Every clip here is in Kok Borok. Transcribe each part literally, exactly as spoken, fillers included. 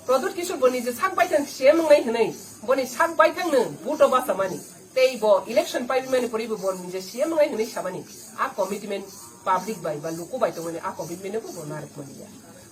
Pradyut Kishore bo nije sak baithang C M wngnai hwnwi, boni sak baithangno vote o bachamani, tei bo election paimani poribo bo nije C M wngnai hwnwi samani, a commitment public bai ba luku bai tongmani a commitment no bo narwkmani ya.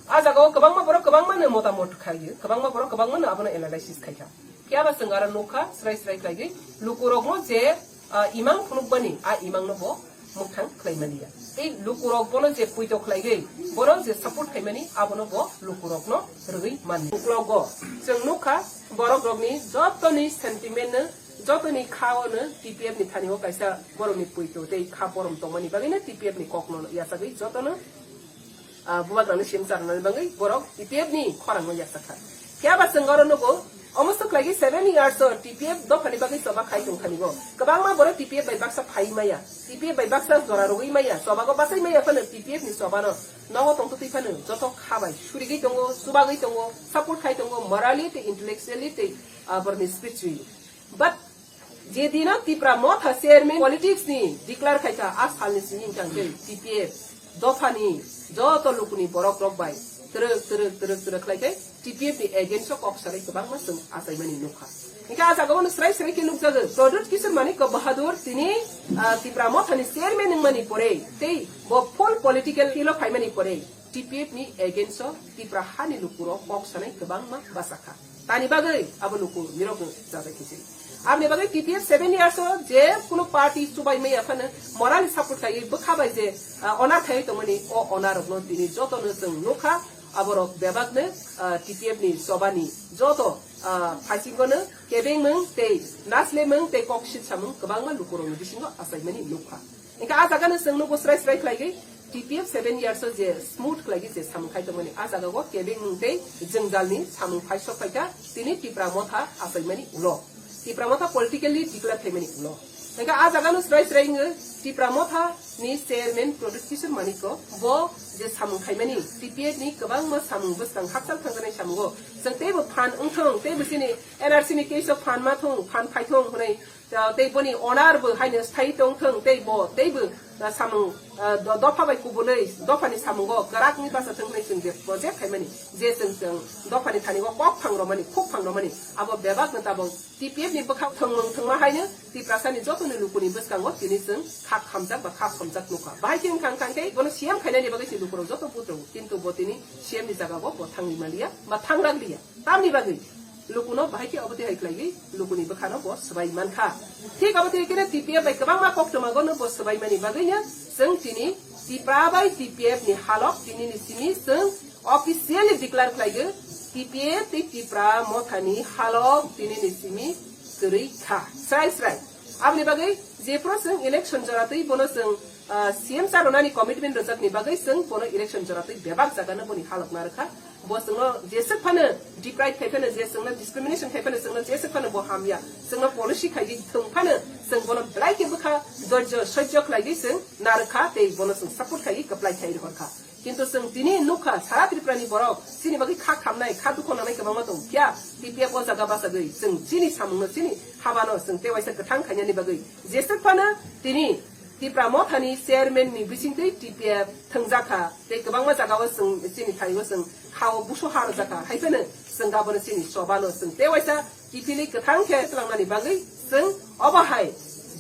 A jagao kwbangma borok kwbangmano motamot khaio, kwbangma borok kwbangmano abono analysis khaikha. Phiya ba chwng aro nukha, srai srai khlaigwi lukurokno je, ah, imang phunukmani, a imangno bo mwkhang khlaimani ya. Tei lukurok bono je puito khlaigwi, bono je support khaimani, abono bo lukurokno rwgwi mani. Uklogo chwng nukha, borokrokni jotoni sentiment no, jotoni khao no T P F ni thani o kaisa borokni puito tei kha borom tongmani bagwi no T P F ni kokno yachagwi jotono ah, bubagrano sim charwnani bagwi borok T P F ni khorangno yaksakha. Phiya ba chwng oro nugo, omo swk khlaigwi seven years o T P F dophani bagwi choba khai tongthani bo. Kwbangma borok T P F bai baksa phai maya, T P F bai baksa jora rwgwi maya, chobago bachai maya phano T P F ni chobano nogo tongtwtwi phano joto kha bai surigwi tongo, chubagwi tongo, support khai tongo, morally tei intellectually tei, ah, borokni spiritually. But je dino Tipra Motha chairman politics ni declare khaikha, a salni simi wngkha hwnkhe T P F dophani joto lukuni borok rok bai twrwk twrwk twrwk twrwk khlai khe T P F ni against o kok salai kwbangma chwng achaimani nukha. Hwnkhe a jagao no srai srai khe nukjago, Pradyut Kishore Manikya Bahadur tini, ah, Tipra Mothani chairman wngmani pore tei bo full political field o phaimani pore T P F ni against o Tipra hani lukurok kok sanai kwbangma bachakha. Tani bagwi abo luku nirok jajak kichiri. Aboni bagwi T P F seven years o je kuno party chubai maya phano morally support kaiwi bwkha bai je, ah, onar khaiwi tongmani o onar rokno tini jotono chwng nukha, aborok bebakno, ah, T P F ni chobani joto, ah, phasingono kebengmung tei naslemung tei kok silsamung kwbangma lukurokni bisingo achaimani nukha. Hingke a jaga no chwng nugo srai srai khlaigwi T P F seven years o je smooth khlaigwi je samung khai tongmani a jaga o kebengmung tei jwngjalni samung phai sok phaikha tini Tipra Motha achaimani ulo. Tipra Motha politically declare khlaimani ulo. Hingke a jaga no srai srai wngwi Tipra Motha ni chairman Pradyut Kishore Manikya bo je samung khaimani T P F ni kwbangma samung bwskang hakchal thangjaknai samungo chwng teibo phan wngthong teibo chini N R C ni case o phan ma thung phan phai thung hwnwi Ah, tei boni onar bo haino sthai tong thung, tei bo, tei bo, ah, samung, ah, do-, dopha bai kubunwi, dophani samungo kwrakni basa thung hwnwi chwng je project khaimani, je chwng, chwng dophani thani o kok phang romani, khuk phang romani, abo bebak no tabok T P F ni bwkhak thwngmung thwngma haino Tiprasa ni joto ni lukuni bwskango tini chwng khak hamjak ba khak hamjak nukha. Bahai khe wngkha wngkha khe bono C M khainani bagwi se lukurok joto butrung, kintu bo tini C M ni jaga o bo thangwi maliya ba thang rak liya. Tamni bagwi? Lukuno bahai khe obo twi hai khlaiwi lukuni bwkhano bo swbai mankha. Thik obo twi khe T P F bai kwbangma koktwmago no bo swbaimani bagwino chwng tini Tipra bai T P F ni halok tini ni simi chwng officially declare khlaiwi T P F tei Tipra Mothani halok tini ni simi kwrwi kha. Srai srai. Aboni bagwi jephru chwng election jora twi bono chwng, ah, C M charonani commitment rwjakni bagwi chwng bono election jora twi bebak jagano boni halok narwkha. Bo chwngno jeswk phano deprive khai phano, je chwngno discrimination khai phano, chwngno jeswk phano bo hamya, chwngno policy khai di thwng phano, chwng bono belai khe bwkha dorjo sojjo khlaiwi chwng narwkha tei bono chwng support khai kwplai khai rohorkha. Kintu chwng tini nukha, sara Tripura ni borok chini bagwi kha khamnai, kha dukho nangnai kwbangma tong phiya, T P F o jaga bachagwi chwng chini samungno, chini habano chwng tewaisa kwthang khainani bagwi jeswk phano tini Tipra Mothani chairman ni bisingtwi T P F thwngjakha, tei kwbangma jagao chwng chini thani o chwng ha o buso ha rwjakha, hai phano chwng abono chini chobano chwng tewaisa kiphilwi kwthang khe tlangnani bagwi chwng obo hai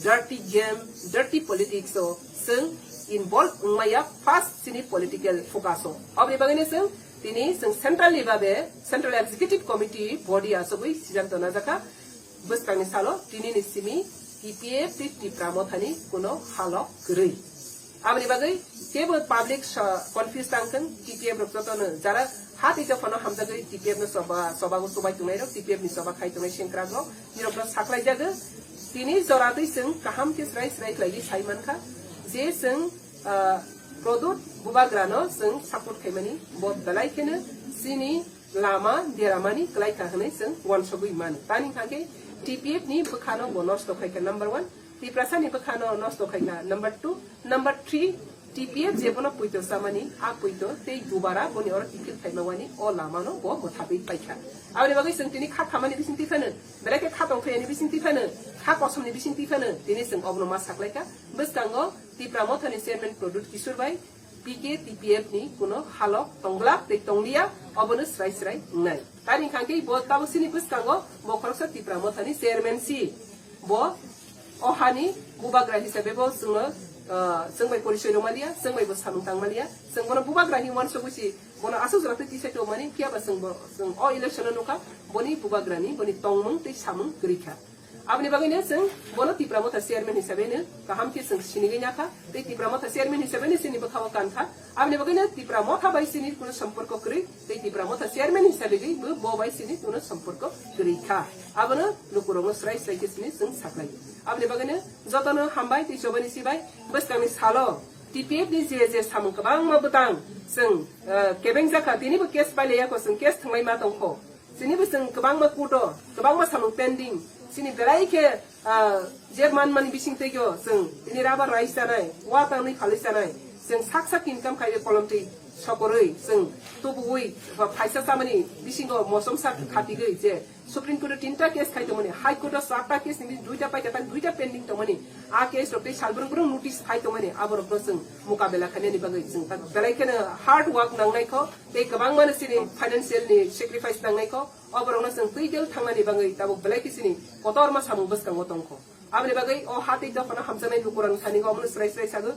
dirty game, dirty politics o chwng involve wngmaya first chini political focus o. Oboni bagwino chwng tini chwng central ni babe, Central Executive Committee body achugwi siddhanto najakha. Bwskangni salo tinini simi T P F tei Tipra Mothani kuno halok kwrwi. Aboni bagwi teibo public sa-, confuse tangthwng, T P F rok jotono jara ha tei dophano hamjagwi T P F no choba, chobago chubai tongnairok, T P F ni choba khai tongnai sengkrakrok, nirokno saklaijago. Tini jora twi chwng kaham khe srai srai khlaiwi sai mankha je chwng, ah, Pradyut Bubagrano chwng support khaimani, bo belai kheno chini lama deramani kwlai kha hwnwi chwng uansugwi mano. Tani hwnkhe T P F ni bwkhano bo nosto khai kha number one, Tiprasa ni bwkhano nosto khai kha number two, number three, T P F je bono puito chamani, a puito tei dubara boni oro kiphil phaima wani o lamano bo mwthabwi pai kha. Aboni bagwi chwng tini kha khamani bising twi phano, belai khe kha tongthai ani bising twi phano, kha kosomni bising twi phano tini chwng obono ma saklai kha. Bwskango Tipra Mothani chairman Pradyut Kishore bai P K T P F ni kuno halok tongglak tei tongliya, obono srai srai wngnai. Tani hwnkhe bo tabuk chini bwskango bo khoroksa Tipra Mothani chairman si. Bo o hani bubagra hisabe bo chwngno, ah, chwng bai porichoi rwmaliya, chwng bai bo samung tangmaliya. Chwng bono bubagra hinwi uansugwi si bono aswk jora twi tisai tongmani, phiya ba chwng bo, chwng o election-o nukha, boni bubagrani, boni tongmung tei samung kwrwi kha. Aboni bagwino chwng bono Tipra Motha chairman hisabe no kaham khe chwng sinigwi nakha, tei Tipra Motha chairman hisabe no chini bwkha-o kankha. Aboni bagwino Tipra Motha bai chini kuno somporko kwrwi, tei Tipra Motha chairman hisabe gwi bo, bo bai chini kuno somporko kwrwi kha. Abono lukurokno srai srai khe chini chwng saklaio. Aboni bagwino jotono hambai tei chobani sibai bwskangni salo T P F ni je je samung kwbangma bwtang chwng, eh, kebeng jakha, tinibo case pailaiya kho, chwng case thwnglai ma tongkho. Chini bo chwng kwbangma kuto, kwbangma samung pending. Chini belai khe, ah, je man mani bising twigo chwng tini rubber rai chanai, wa tangwi phalwi chanai. Chwng sak sak income khaiwi kolom twi sokorwi chwng tubuwi ba phaisa chamani bisingo mosom sak khatigwi je Supreme Court o tinta case khai tongmani, High Court o charta case ni duita paikha, tang duita pending tongmani. A case rok tei sal brung brung notice phai tongmani, aborokno chwng mukabela khainani bagwi chwng tak belai kheno hard work nangnai kho, tei kwbangmano chini financial ni sacrifice nangnai kho. Oborokno chwng twi jail thangnani bagwi tabuk belai khe chini kotorma samung bwskango tongkho. Aboni bagwi o ha tei dophano hamjaknai lukurokni thani omono srai srai sago.